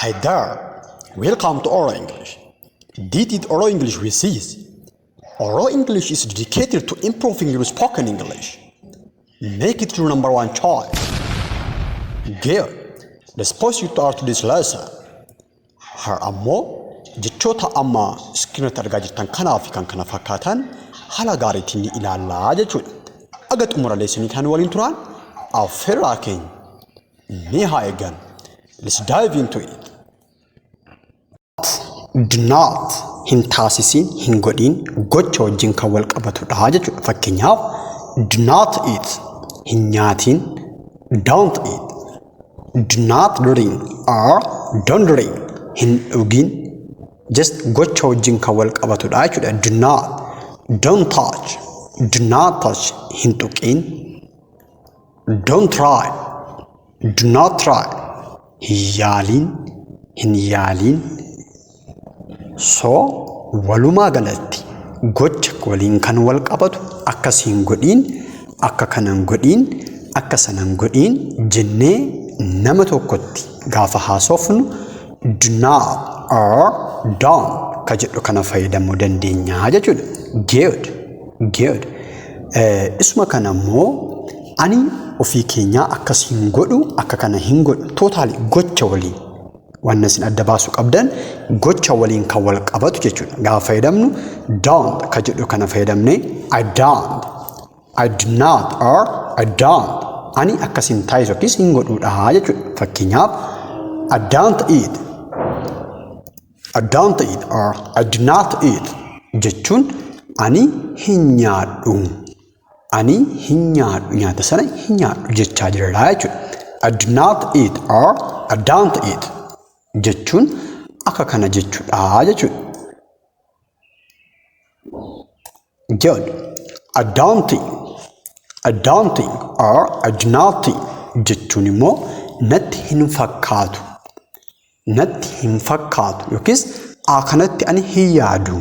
Hi there. Welcome to Oral English. This is Oral English with Cs. Oral English is dedicated to improving your spoken English. Make it your number one choice. Good. Let's proceed to our today's lesson. Har'a ammoo jechoota amma iskiriinatti argaa jirtan kanaa fi kan kana fakkaatan haala gaariitiin ni ilaallaa jechuudha. Aga xumura leesanii kan waliin turan affeerraa keenya ni haa eegan. Let's dive into it. Do not, hin taasisiin, hin godhiin, gocha wajjin kan wal qabatudha jechuudha. Fakkeenyaaf, do not eat, hin nyaatiin, don't eat, do not drink or don't drink, hin dhugin, just gocha wajjin kan wal qabatudha jechuudha. Do not, don't touch, do not touch, hin tuqin, don't try, do not try, hin yaaliin, hin yaaliin. So walumaa galatti gocha waliin kan wal qabatu, akkas hin godhiin, akka kanan godhiin, akka sanan godhiin jennee nama tokkotti gaafa haasofnu, do not or don't ka jedhu kana fayyadamuu dandeenya jechuudha. Good, good. Isuma kana immoo ani ofii keenyaa akkas hin godhu, akka kana hin godhu, totally gocha waliin waan isin adda baasuu qabdan, gocha waliin kan wal qabatu jechuudha. Gaafa fayyadamnu don't ka jedhu kana fayyadamnee, I don't, I do not or I don't, ani akkas hin taasisu yookiis hin godhuudha jechuudha. Fakkeenyaaf, I don't eat, I don't eat or I do not eat jechuun ani hin nyaadhu. Ani hin nyaadhu, nyaata sana hin nyaadhu jechaa jirra jechuudha. I do not eat or I don't eat jechuun akka kana jechuudha jechuudha. Good. I don't think. I don't think or I do not think jechuun immoo natti hin fakkaatu. Natti hin fakkaatu yookiis kanatti ani hin yaadu.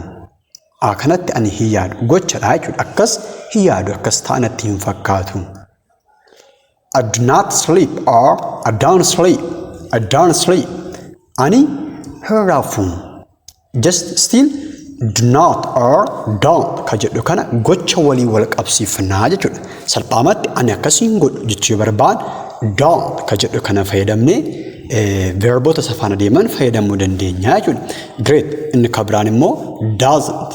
Kanatti ani hin yaadu gochadha jechuudha. Akkas hin yaadu, akkas ta'a natti hin fakkaatu. I do not sleep or I don't sleep. I don't sleep. Ani hin rafu. Just still do not or don't ka jedhu kana gocha walii wal qabsiifnaa jechuudha. Salphaamatti ani akkas hin godhu jechuu yoo barbaad, don't ka jedhu kana fayyadamnee verboota isa faana deeman fayyadamuu dandeenya jechuudha. Great. Inni kan biraan immoo doesn't.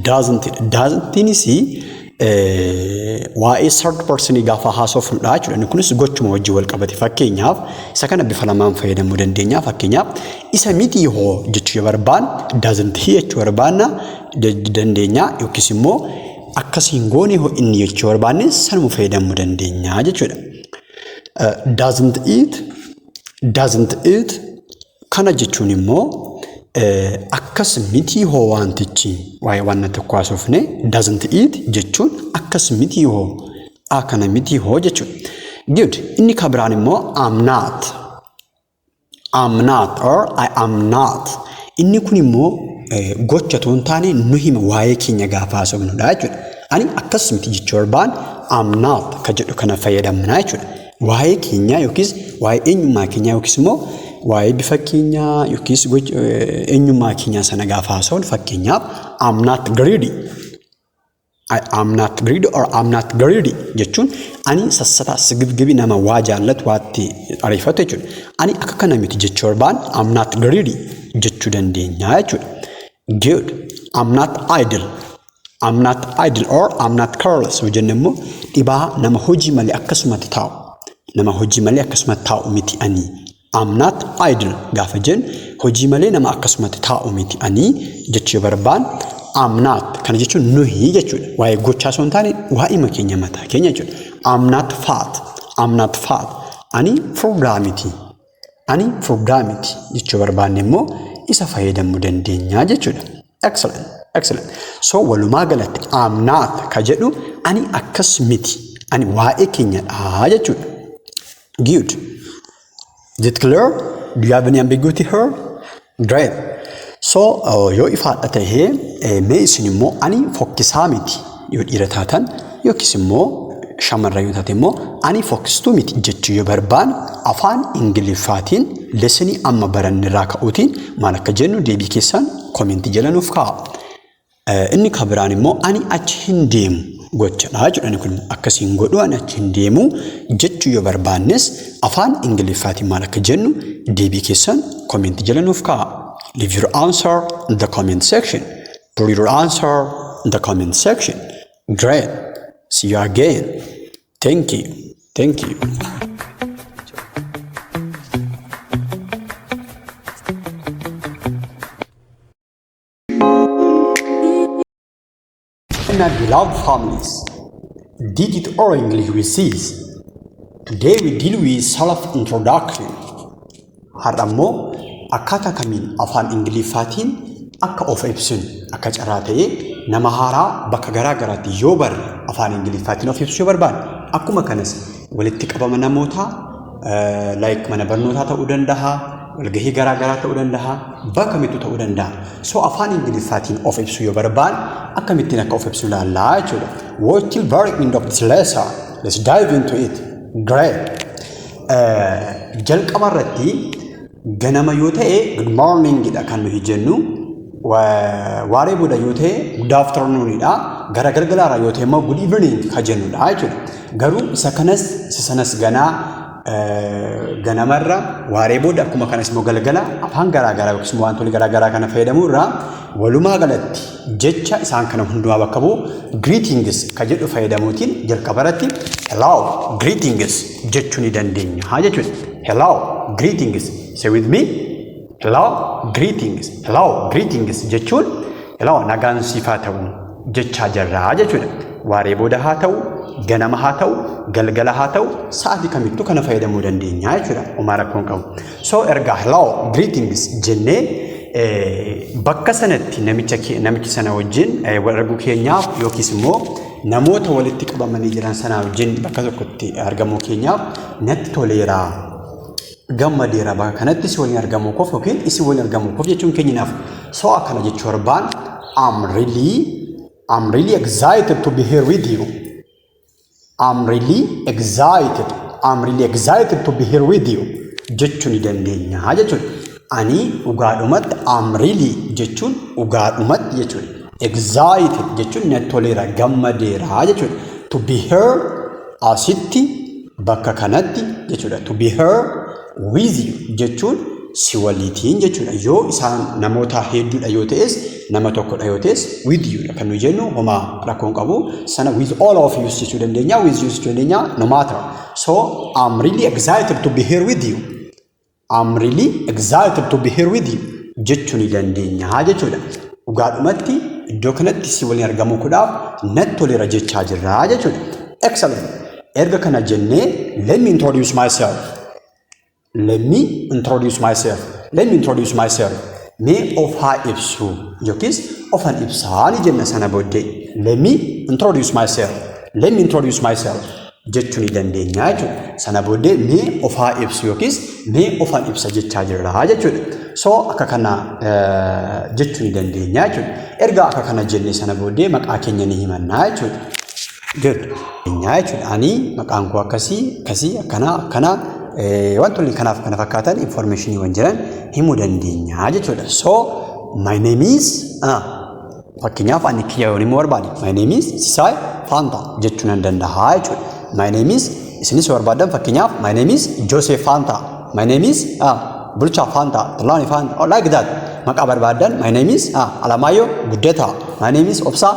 Doesn't. Doesn'tiinis waa'ee third person gaafa haasofnudha jechuudha. Inni kunis gochuma wajjin wal qabate. Fakkeenyaaf, isa kana bifa lamaan fayyadamuu dandeenya. Fakkeenyaaf, isa miti hoo jechuu yoo barbaanne, doesn't he jechuu barbaanna dandeenya, yookiis immoo akkas hin goone hoo inni jechuu barbaanne, sanuma fayyadamuu dandeenya jechuudha. Doesn't eat, doesn't eat kana jechuun immoo akkas miti hoo wantichi, waa'ee waan tokko haasofne, doesn't eat jechuun akkas miti hoo, akkana miti hoo jechuudha. Good. Inni kan biraan immoo am not. Am not or I am not. Inni kun immoo gocha otoo hin taane nu hima, waa'ee keenya gaafa haasofnudha jechuudha. Ani akkas miti jechuu barbaan, am not ka jedhu kana fayyadamna jechuudha. Waa'ee keenyaa yookiis waa'ee eenyummaa keenyaa yookiis immoo waa'ee bifa keenyaa yookiis eenyummaa keenyaa sana gaafa haasofnu, fakkeenyaaf, I'm not greedy. I am not greedy or I'm not greedy jechuun ani sassataa, sigibgibi, nama waa jaallatu, waatti ariifatu jechuudha. Ani akka kana miti jechuu barbaan, I'm not greedy jechuu dandeenya jechuudha. Good. I'm not idle. I'm not idle or I'm not careless yoo jenne immoo dhibaa, nama hojii malee akkasumatti taa'u. Nama hojii malee akkasumatti taa'u miti ani. I'm not idle gaafa jennu, hojii malee nama akkasumatti taa'u miti ani jechuu barbaan, I'm not kana jechuun nuyi jechuudha. Waa'ee gochaa osoo hin taane waa'ima keenya, mataa keenya jechuudha. I'm not fat. I'm not fat. Ani furdaa miti. Ani furdaa miti jechuu barbaanne immoo isa fayyadamuu dandeenya jechuudha. Excellent. Excellent. So walumaa galatti I'm not ka jedhu ani akkas miti. Ani waa'ee keenyadha jechuudha. Good. Is it clear? Do you have any ambiguity here? Great. So yoo ifaadha tahee, mee isin immoo ani fokkisaa miti yoo dhiira taatan yookiis immoo Shamarran yoo taate immoo ani fokkistuu miti jechuu yoo barbaanne afaan Ingiliffaatiin lessonii amma baranne irraa ka'uutiin maal akka jennu deebii keessan commentii jala nuuf kaa'a. Inni kan biraan immoo ani achi hin deemu gochadha jechuudha. Inni kun akkasiin godhu ani achi hin deemu jechuu yoo barbaannes afaan Ingiliffaatiin maal akka jennu deebii keessan commentii jala nuuf kaa'a. Leave your answer in the comment section. Put your answer in the comment section. Great. See you again. Thank you. Thank you. My beloved families, did it all English with Cs. Today we deal with self-introduction. Har'a immoo akkaataa kamiin afaan Ingiliffaatiin akka of ibsinu akka carraa ta'ee nama haaraa bakka garaa garaatti yoo barre afaan Ingiliffaatiin of ibsuu yoo barbaanne akkuma kanas walitti qabama namootaa like mana barnootaa ta'uu danda'a, walgahii garaa garaa ta'uu danda'a, bakka kamittuu ta'uu danda'a. So afaan Ingiliffaatiin of ibsuu yoo barbaanne akkamittiin akka of ibsu ilaallaa jechuudha. Watch till very end of this lesson. Let's dive into it. Great. Jalqaba irratti ganama yoo ta'e good morning dha kan nuyi jennu. Waaree booda yoo ta'e good afternoon dha. Gara galgalaarraa yoo ta'e immoo good evening kan jennudha jechuudha. Garuu isa kanas isa sanas ganaa ganamarra waaree booda akkuma kanas immoo galgala afaan garaa garaa yookiis immoo wantoonni garaa garaa kana fayyadamuu irraa walumaa galatti jecha isaan kana hundumaa bakka bu'u greetings kan jedhu fayyadamuutiin jalqaba irratti hello, greetings jechuu ni dandeenya jechuudha. Hello, greetings. Say with me. Hello, greetings. Hello, greetings jechuun hello nagaan siif haa ta'u jechaa jirraa jechuudha. Waaree booda haa ta'u, ganama haa ta'u, galgala haa ta'u, sa'aatii kamittuu kana fayyadamuu dandeenya jechuudha. Homaa rakkoon qabu. So erga hello, greetings jennee bakka sanatti namicha namichi sana wajjin wal arguu keenyaaf yookiis immoo namoota walitti qabamanii jiran sana wajjin bakka tokkotti argamuu keenyaaf natti toleera. Gammadeera bakka kanatti si waliin argamuu koof yookiin isin waliin argamuu koof jechuun keenya naaf. So akkana jechuu barbaan I'm really excited to be here with you. I'm really excited. I'm really excited to be here with you jechuu ni dandeenya jechuudha. Ani dhugaadhumatti, I'm really jechuun dhugaadhumatti jechuudha. Excited jechuun natti toleera, gammadeera jechuudha. To be here asitti bakka kanatti jechuudha. To be here with you jechuun si waliitiin jechuudha. Yoo isaan namoota hedduudha yoo ta'es, nama tokkodha yoo ta'es, with you dha kan nuyi jennu, homaa rakkoon qabu. Sana with all of you jechuu dandeenya, with you jechuu dandeenya, no matter. So I'm really excited to be here with you. I'm really excited to be here with you jechuu ni dandeenya jechuudha. Dhugaadhumatti iddoo kanatti si waliin argamuu kudhaaf natti toleera jechaa jirra jechuudha. Excellent. Erga kana jennee, let me introduce myself. Let me introduce myself. Let me introduce myself. Mee of haa ibsu yookiis ofan ibsaa ni jenna sana booddee. Let me introduce myself. Let me introduce myself jechuu ni dandeenya jechuudha. Sana booddee mee of haa ibsu yookiis mee ofan ibsa jechaa jirra jechuudha. So akka kana jechuu ni dandeenya jechuudha. Erga akka kana jenne sana booddee maqaa keenya ni himannaa jechuudha. Good. Jechuudha. Ani maqaan koo akkasii akkasii akkanaa akkanaa wantoonni kanaaf kana fakkaatan informationiiwwan jiran himuu dandeenya jechuudha. So my name is, fakkeenyaaf ani kiyya yoon himuu barbaade, my name is Sisaay Fanta jechuu nan danda'a jechuudha. My name is, isinis yoo barbaadan, fakkeenyaaf my name is Joseph Fanta, my name is Bulchaa Fanta, Tolaani Fanta, or like that, maqaa barbaadan, my name is Alamaayyoo Guddataa, my name is Obsaa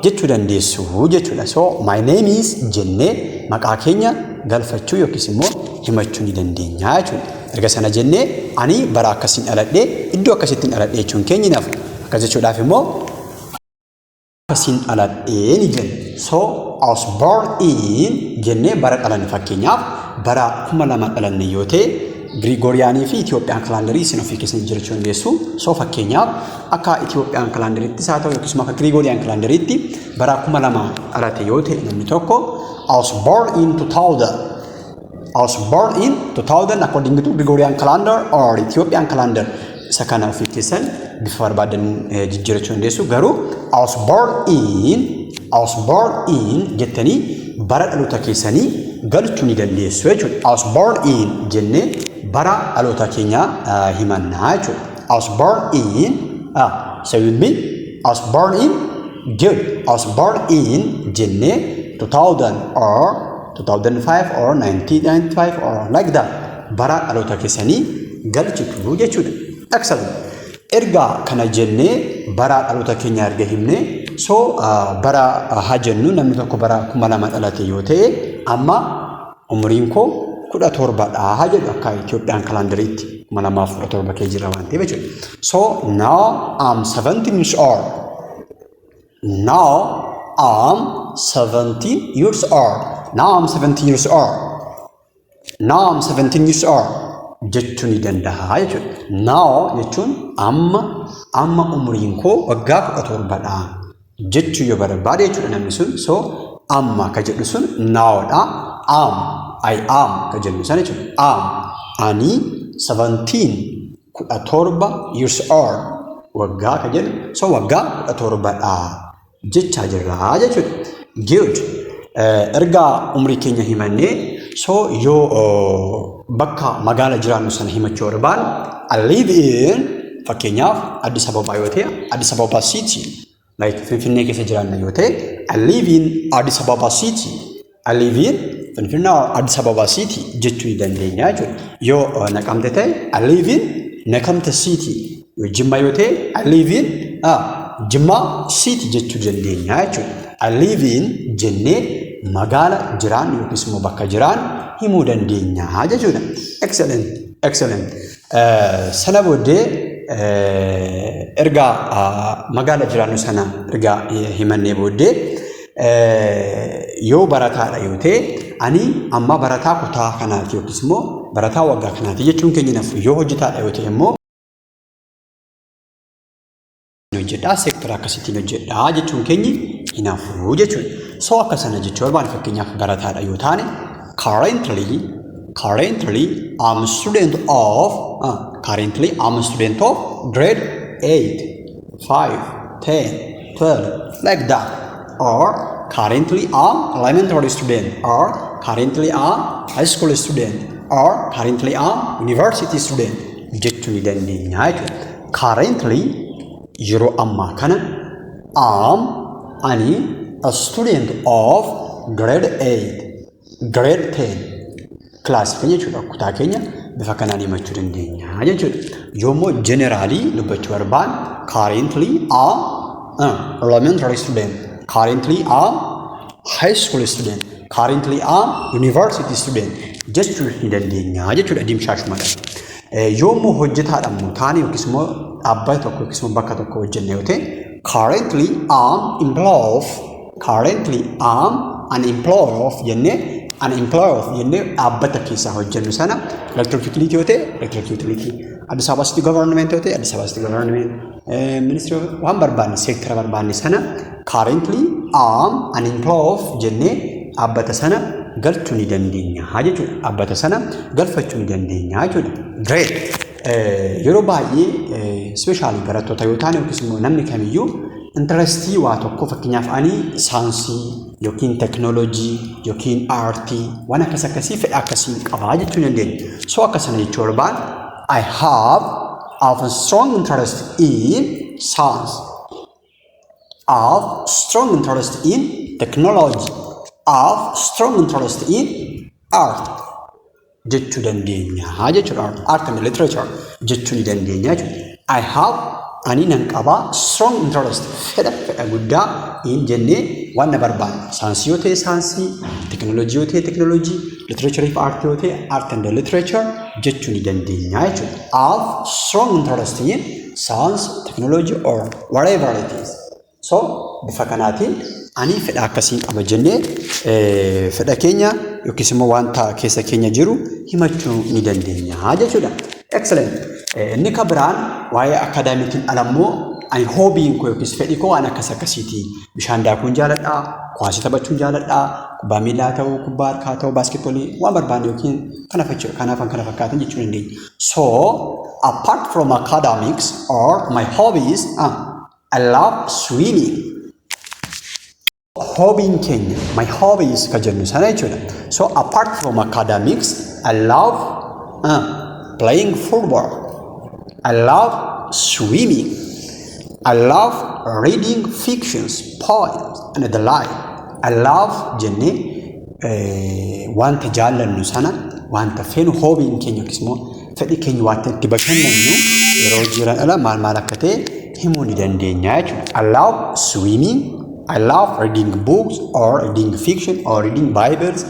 jechuu dandeessu jechuudha. So my name is jennee maqaa keenya galfachuu yookiis immoo himachuu ni dandeenya jechuudha. Erga sana jennee ani bara akkasiin dhaladhee iddoo akkasittiin dhaladhee jechuun keenya naaf akkas jechuudhaaf immoo akkasiin dhaladhee ni jenna. So I was born in jennee bara dhalanne, fakkeenyaaf bara 2000 dhalanne yoo ta'e, Girigooriyaanii fi Itiyoophiyaan calendarii isin ofii keessan jiraachuu dandeessu. So fakkeenyaaf akka Itiyoophiyaan calendariittis haa ta'u yookiis immoo akka Girigooriyaan calendariitti bara 2000 dhalate yoo ta'e namni tokko, I was born in 2000. I was born in 2000 according to Gregorian calendar or Ethiopian calendar. Isa kana ofii keessan bifa barbaadan jijjiirachuu dandeessu. Garuu I was born in jettanii bara dhaloota keessanii galchuu ni dandeessu jechuudha. "I was born in" jennee bara dhaloota keenyaa himannaa jechuudha. I was born in, say with me, I was born in, good. "I was born in" jennee 2000 or 2005 or 1995 or like that bara dhaloota keessanii galchitu jechuudha. Excellent. Erga kana jennee, bara dhaloota keenya erga himnee, so bara haa jennu namni tokko bara 2000 dhalate yoo ta'e, amma umriin koo 17dha haa jedhu, akka Itoophiyaan calendariitti 2017 kee jira waan ta'eef jechuudha. So now I'm 17 years old. Now I'm 17 years old. Now I'm 17 years old. Now I'm 17 years old jechuu ni danda'a jechuudha. Now jechuun amma, amma umriin koo waggaa 17dha jechuu yoo barbaade jechuudha namni sun. So amma ka jedhu sun nowdha. Am, I am ka jennu sana jechuudha. Am, ani, 17, 17, years old, waggaa ka jedhu, so waggaa 17dha jechaa jirra jechuudha. Good. Erga umrii keenya himannee, so yoo bakka magaala jiraannu sana himachuu barbaanne, I live in, fakkeenyaaf Addis Ababa yoo ta'e, Addis Ababa City, like Finfinnee keessa jiraanna yoo ta'e, I live in Addis Ababa City. I live in Finfinnee or Addis Ababa City jechuu ni dandeenya jechuudha. Yoo Naqamte ta'e, I live in Naqamte City. Yoo Jimma yoo ta'e, I live in Jimma City jechuu dandeenya jechuudha. "I live in" jennee magaala jiraannu yookiis immoo bakka jiraannu himuu dandeenya jechuudha. Excellent, excellent. Sana booddee erga magaala jiraannu sana erga himannee booddee, yoo barataadha yoo ta'e, ani amma barataa kutaa kanaati yookiis immoo barataa waggaa kanaati jechuun keenya nafu. Yoo hojjetaadha yoo ta'e immoo, hojjedhaa, seektara akkasittiin hojjedhaa jechuun keenyi hin hafu jechuudha. So akka sana jechuu barbaanne, fakkeenyaaf barataadha yoo taane, currently I'm a student of grade 8, 5, 10, 12, like that, or currently I'm elementary student, or currently I'm high school student, or currently I'm university student jechuu ni dandeenya jechuudha. Currently, yeroo ammaa kana, am, ani, a student of grade 8, grade 10, kilaasii keenya jechuudha, kutaa keenya bifa kanaan himachuu dandeenya jechuudha. Yoommoo generally dubbachuu barbaanne, currently am elementary student, currently am high school student, currently am university student jechuu ni dandeenya jechuudha dimshaashumadha. Yoommoo hojjetaadha immoo taane, yookiis immoo dhaabbata tokko yookiis immoo bakka tokko hojjenne yoo ta'e, currently am an employee of jennee, an employee of jennee dhaabbata keessaa hojjennu sana, electric utility yoo ta'e electric utility, Addis Ababa City Government yoo ta'e Addis Ababa City Government, Ministry of waan barbaanne, seektara barbaanne sana currently am an employee of jennee dhaabbata sana galchuu ni dandeenya jechuudha. Dhaabbata sana galfachuu ni dandeenya jechuudha. Great. Yeroo baay'ee, especially barattoota yoo ta'an yookiis immoo namni kamiyyuu interestii waa tokko, fakkeenyaaf ani saayinsii yookiin teknoolojii yookiin aartii waan akkas akkasii fedha akkasii qabaa jechuu dandeenya. So akka sana jechuu barbaadu, I have a strong interest in science. I have strong interest in technology. I have strong interest in art jechuu dandeenya jechuudha. Art and literature jechuu ni dandeenya jechuudha. I have, ani nan qabaa, strong interest, fedha guddaa, in jennee waan na barbaanne, saayinsii yoo ta'e saayinsii, teknoolojii yoo ta'e teknoolojii, literature fi aartii yoo ta'e art and literature jechuu ni dandeenya jechuudha. I have strong interest in science, technology or whatever it is. So bifa kanaatiin ani fedha akkasiin qaba jennee fedha keenya yookiis immoo wanta keessa keenya jiru himachuu ni dandeenya jechuudha. Excellent. Inni kan biraan waa'ee academiciin alammoo ani hobbyiin koo yookiis fedhi koo waan akkas akkasiiti. Bishaan daakuun jaaladha, kuwaasii taphachuun jaaladha, kubbaa miilaa ta'uu, kubbaa harkaa ta'uu, basketballii waan barbaanne yookiin kana kanaaf kana fakkaatan jechuu dandeenya. So apart from academics or my hobbies, I love swimming. Hobbyiin keenya, my hobbies ka jennu sana jechuudha. So apart from academics, I love playing football. I love swimming. I love reading fictions, poems and the like. I love jennee wanta jaallannu sana, wanta feenu, hobbyiin keenya yookiis immoo fedhii keenya, wanta itti bashannannu yeroo jiran ala maal maal akka ta'e himuu ni dandeenya jechuudha. I love swimming. I love reading books or reading fiction or reading Bibles.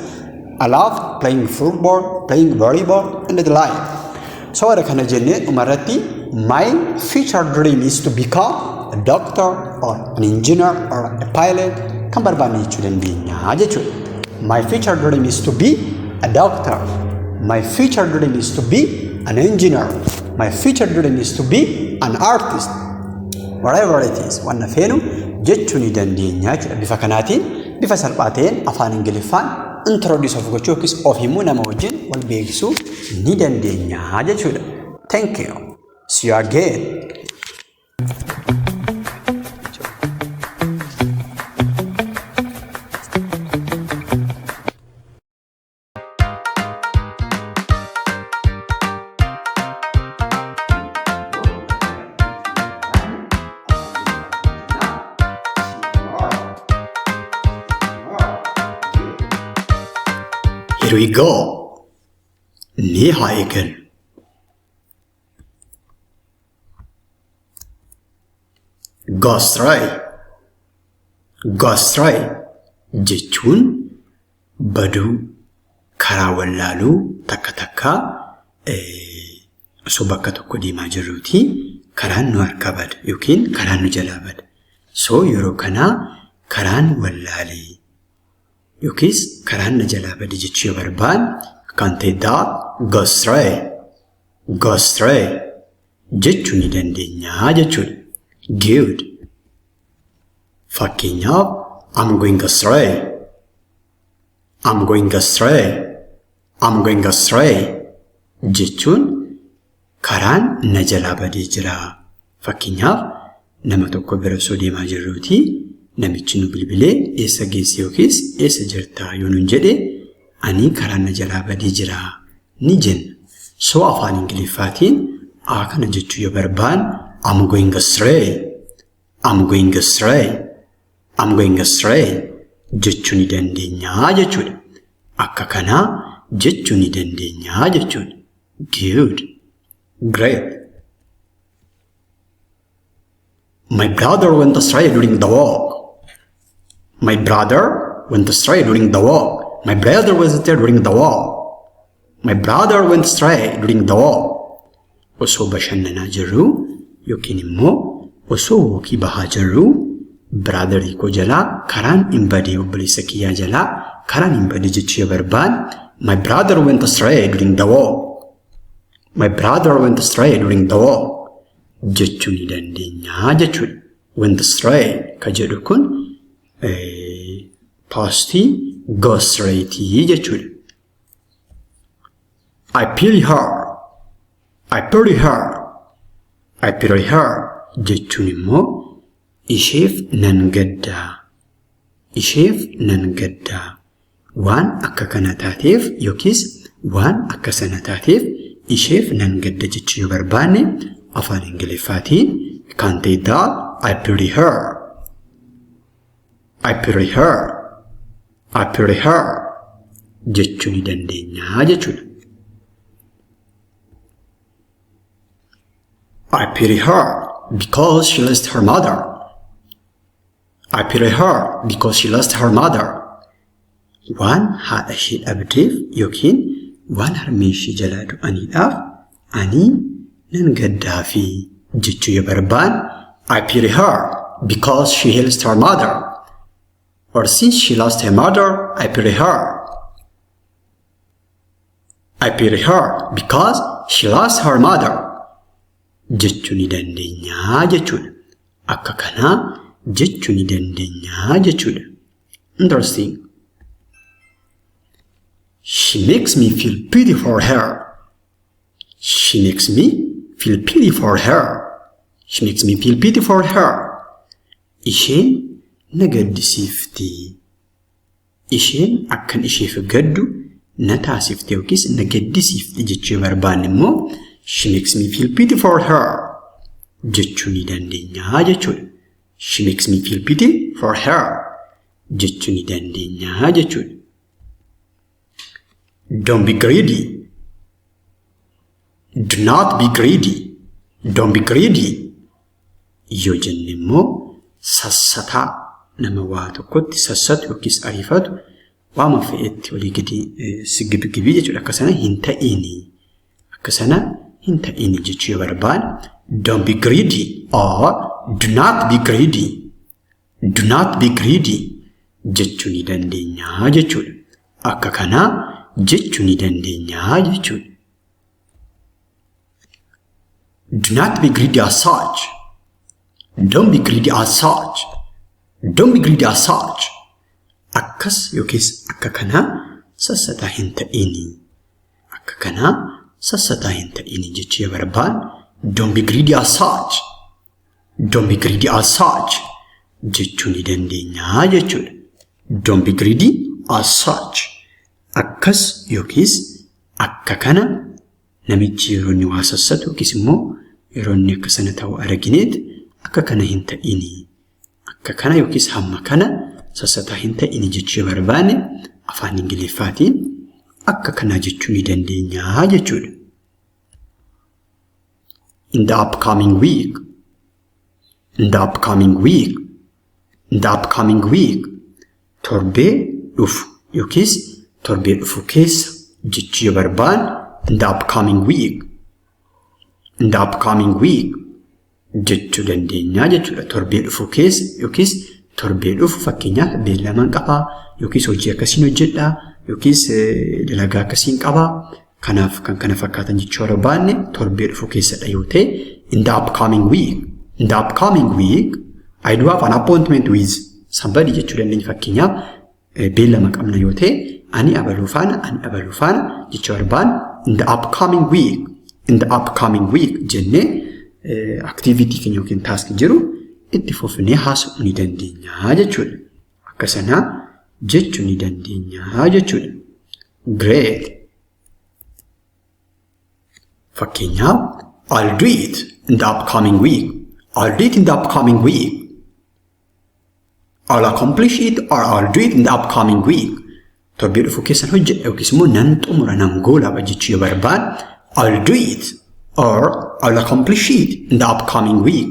I love playing football, playing volleyball and the like. So warra kana jennee dhumarratti my future dream is to become a doctor or an engineer or a pilot kan barbaanne jechuu dandeenya jechuudha. My future dream is to be a doctor. My future dream is to be an engineer. My future dream is to be an artist. Whatever it is, wanna feenu jechuu ni dandeenya jechuudha. Bifa kanaatiin, bifa salphaa ta'een afaan Ingiliffaan introduce of gochuu yookiis of himuu, nama wajjin wal beeksisuu ni dandeenya jechuudha. Thank you. See you again. Here we go. Mee haa eegallu. Go astray. Go astray jechuun baduu, karaa wallaaluu. Takka takka osoo bakka tokko deemaa jirruuti karaan nu harka bada yookiin karaan nu jalaa bada. So yeroo kanaa karaan wallaalee yookiis karaan na jalaa bade jechuu yoo barbaanne kan ta'e daa go astray, go astray jechuu ni dandeenya jechuudha. Good. Fakkeenyaaf, I'm going astray. I'm going astray. I'm going astray jechuun karaan na jalaa badee jira. Fakkeenyaaf, nama tokko bira osoo deemaa jirruuti namichi nu bilbilee eessa geesse yookiis eessa jirta yoo nuun jedhe, ani karaan na jalaa badee jira ni jenna. So afaan Ingiliffaatiin a kana jechuu yoo barbaanne I'm going astray. I'm going astray. I'm going astray jechuu ni dandeenya jechuudha. Akka kanaa jechuu ni dandeenya jechuudha. Good. Great. My brother went astray during the walk. My brother went astray during the walk. My brother was there during the walk. My brother went astray during the walk. Osoo bashannanaa jirruu yookiin immoo osoo walkii bahaa jirruu brotherii koo jalaa karaan hin badee, obboleessa kiyyaa jalaa karaan hin badee jechuu yoo barbaanne my brother went astray during the walk. My brother went astray during the walk jechuu ni dandeenya jechuudha. Went astray ka jedhu kun pastii go astraytii jechuudha. I pity her. I pity her. I pity her jechuun immoo isheef nan gaddaa. Isheef nan gaddaa. Waan akka kana taateef yookiis waan akka sana taateef isheef nan gadda jechuu yoo barbaanne afaan Ingiliffaatiin kan ta'e I pity her. I pity her. I pity her jechuu ni dandeenya jechuudha. I pity her because she lost her mother. I pity her because she lost her mother. Waan haadha ishee dhabdeef yookiin waan harmee ishee jalaa du'aniidhaaf ani nan gaddaafi jechuu yoo barbaanne I pity her because she lost her mother. Or since she lost her mother, I pity her. I pity her because she lost her mother. Jechuu ni dandeenya jechuudha. Akka kanaa jechuu ni dandeenya jechuudha. Interesting. She makes me feel pity for her. She makes me feel pity for her. She makes me feel pity for her. Isheen na gaddisiifti. Isheen akkan isheef gaddu na taasifte yookiis na gaddisiifti jechuu yoo barbaanne immoo "She makes me feel pity for her" jechuu ni dandeenya jechuudha. "She makes me feel pity for her" jechuu ni dandeenya jechuudha. Don't be greedy. Do not be greedy. "Don't be greedy" yoo jenne immoo sassataa, nama waa tokkotti sassatu yookiis ariifatu, waama fe'etti walii gadi sigibgibii jechuudha. Akka sana hin ta'iini. Akka sana hin ta'iini jechuu yoo barbaanne "Don't be greedy" or "Do not be greedy." "Do not be greedy" jechuu ni dandeenya jechuudha. Akka kanaa jechuu ni dandeenya jechuudha. Do not be greedy as such. Don't be greedy as such. Don't be greedy as such. Akkas yookiis akka kanaa sassataa hin ta'ini. Akka kanaa sassataa hin ta'ini jechuu yoo barbaanne "Don't be greedy as such. Don't be greedy as such" jechuu ni dandeenya jechuudha. Don't be greedy as such. Akkas yookiis akka kana namichi yeroo inni waa sassatu yookiis immoo yeroo inni akka sana ta'u argineet akka kana hin ta'ini. Akka kana yookiis hamma kana sassataa hin ta'ini jechuu yoo barbaanne afaan Ingiliffaatiin akka kanaa jechuu ni dandeenya jechuudha. In the upcoming week. In the upcoming week. In the upcoming week. Torbee dhufu yookiis torbee dhufu keessa jechuu yoo barbaanne "In the upcoming week. In the upcoming week" jechuu dandeenya jechuudha. Torbee dhufu keessa yookiis torbee dhufu, fakkeenyaaf beellaman qabaa yookiis hojii akkasiin hojjedhaa yookiis dalagaa akkasiin qabaa. Kanaaf kan kana fakkaatan jechuu barbaanne torbee dhufu keessadha yoo ta'e "In the upcoming week. In the upcoming week I do have an appointment with somebody" jechuu dandeenya. Fakkeenyaaf beellama qabna yoo ta'e ani abaluu faana, ani abaluu faana jechuu barbaanne "In the upcoming week. In the upcoming week" jennee activity keenya yookiin task jiru itti fufnee haasa'uu ni dandeenya jechuudha. Akka sanaa jechuu ni dandeenya jechuudha. Great. Fakkeenyaaf, "I'll do it in the upcoming week. I'll do it in the upcoming week. I'll accomplish it or I'll do it in the upcoming week." Torbee dhufu keessan hojjedha yookiis immoo nan xumura, nan goolaba jechuu yoo barbaad "I'll do it or I'll accomplish it in the upcoming week"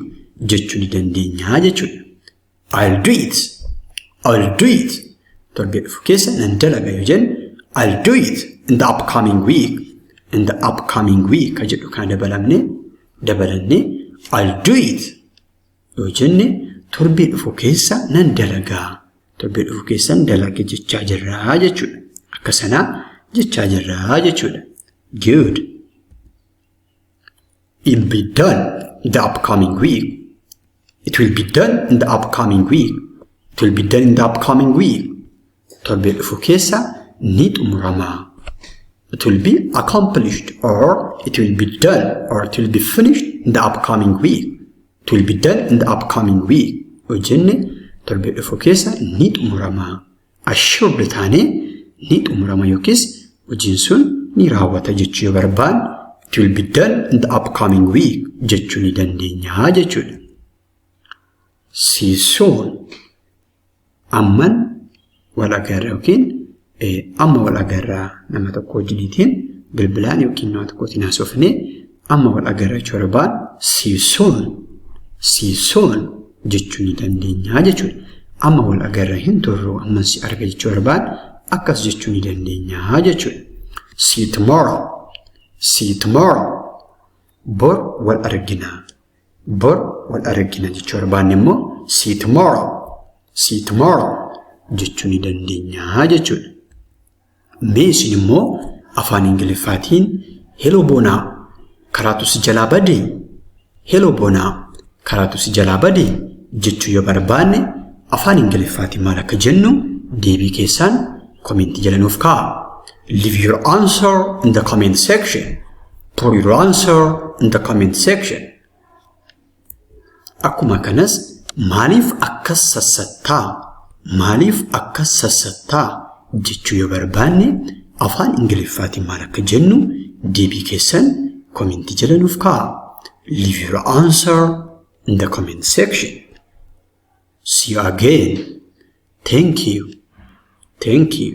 jechuu ni dandeenya jechuudha. I'll do it. I'll do it. Torbee dhufu keessa nan dalaga yoo jennu "I'll do it in the upcoming week." "In the upcoming week" ka jedhu kana dabalannee "I'll do it" yoo jenne torbee dhufu keessa nan dalagaa. Torbee dhufu keessa nan dalaga jechaa jirraa jechuudha. Akka sanaa jechaa jirraa jechuudha. Good. It'll be done in the upcoming week. It will be done in the upcoming week. It will be done in the upcoming week. Torbee dhufu keessa ni xumurama. It will be accomplished or it will be done or it will be finished in the upcoming week. "It will be done in the upcoming week" yoo jenne torbee dhufu keessa ni xumurama. Assured taanee ni xumurama yookiis hojiin sun ni raawwata jechuu yoo barbaanne "It will be done in the upcoming week" jechuu ni dandeenya jechuudha. See you soon. Amman wal agarra yookiin amma wal agarraa, nama tokko wajjiniitiin bilbilaan yookiin nama tokkotiin haasofnee amma wal agarra jechuu barbaanne "See you soon. See you soon" jechuu ni dandeenya jechuudha. Amma wal agarra hin turru, amman si arga jechuu barbaanne akkas jechuu ni dandeenya jechuudha. See you tomorrow. See you tomorrow. Bor wal argina. Bor wal argina jechuu barbaanne immoo "See you tomorrow. See you tomorrow" jechuu ni dandeenya jechuudha. Mee isin immoo afaan Ingiliffaatiin "Hello Boonaa, karaatu si jalaa badee? Hello Boonaa, karaatu si jalaa badee?" jechuu yoo barbaanne afaan Ingiliffaatiin maal akka jennu deebii keessaan komentii jala nuuf kaa'a. Leave your answer in the comment section. Put your answer in the comment section. Akkuma kanas maaliif akka Akkas sassattaa? Maaliif akkas sassattaa jechuu yoo barbaanne, afaan Ingiliffaatiin maal akka jennu deebii keessan komentii jala nuuf kaa'a. Leave your answer in the comment section. See you again. Thank you. Thank you.